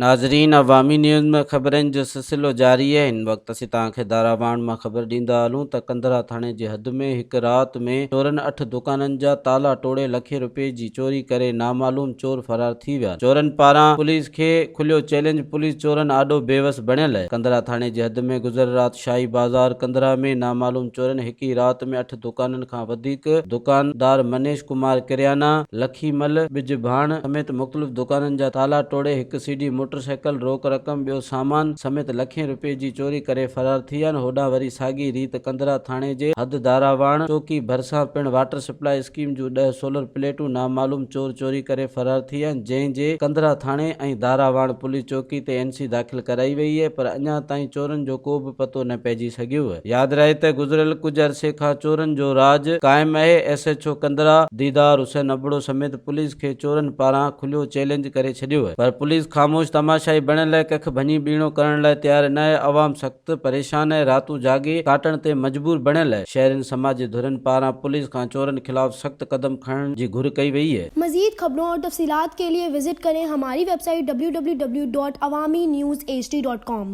ناظرين عوامي نيوز ۾ خبرن جو سلسلو جاري آهي هن وقت اسين توهان کي داراواڻ مان خبر ڏيندا هلون ته ڪنڌرا ٿاڻي جي حد ۾ هڪ رات ۾ چورن اٺ دڪانن جا تالا ٽوڙي لکين رپين جي چوري ڪري نامعلوم چور فرار ٿي ويا چورن پاران پوليس کي کليو چئلينج پوليس چورن آڏو بيوس بڻيل آهي ڪنڌرا ٿاڻي جي حد ۾ گذريل رات شاهي بازار ڪنڌرا ۾ نامعلوم چورن هڪ ئي رات ۾ اٺ دڪانن کان وڌيڪ دڪاندار منيش ڪمار ڪريانا، لکي مل، ٻج ڀاڻ سميت مختلف دڪانن جا تالا ٽوڙي هڪ سي ڊي موٽر سائيڪل، روڪ رقم، ٻيو سامان سميت لکين رپين جي چوري ڪري فرار ٿي ويا آهن، هوڏانهن وري ساڳي ريت ڪنڌرا ٿاڻي جي حد داراواڻ چوڪي ڀرسان پڻ واٽر سپلاء اسڪيم جون ڏهه سولر پليٽون نامعلوم چور چوري ڪري فرار ٿي ويا آهن، جنهن جي ڪنڌرا ٿاڻي ۽ داراواڻ پوليس چوڪي تي اين سي داخل ڪرائي وئي اهي پر اڃا تائين چورن جو ڪو به پتو نه پئجي سگهيو اهي. ياد رهي ته گذريل ڪجهه عرصي کان چورن جو راڄ قائم اهي، S H O Kandhra Didar Hussain Abro سميت پوليس کي چورن پاران کليو چئلينج ڪري ڇڏيو اهي پر پوليس خاموش تماشائي بڻيل اهي ڪک ڀڃي ٻيڻو ڪرڻ لاء تيار نه اهي، عوام سخت پريشان اهي، راتون جاڳي ڪاٽڻ تي مجبور بڻيل اهي، شهرين سماجي ڌرين پاران پوليس کان چورن خلاف سخت قدم کڻڻ جي گهر ڪئي وئي اهي. مزيد خبرون اور تفصيلات کے لئے وزٽ ڪرين ھماري web site www.awamiNewsHD.com.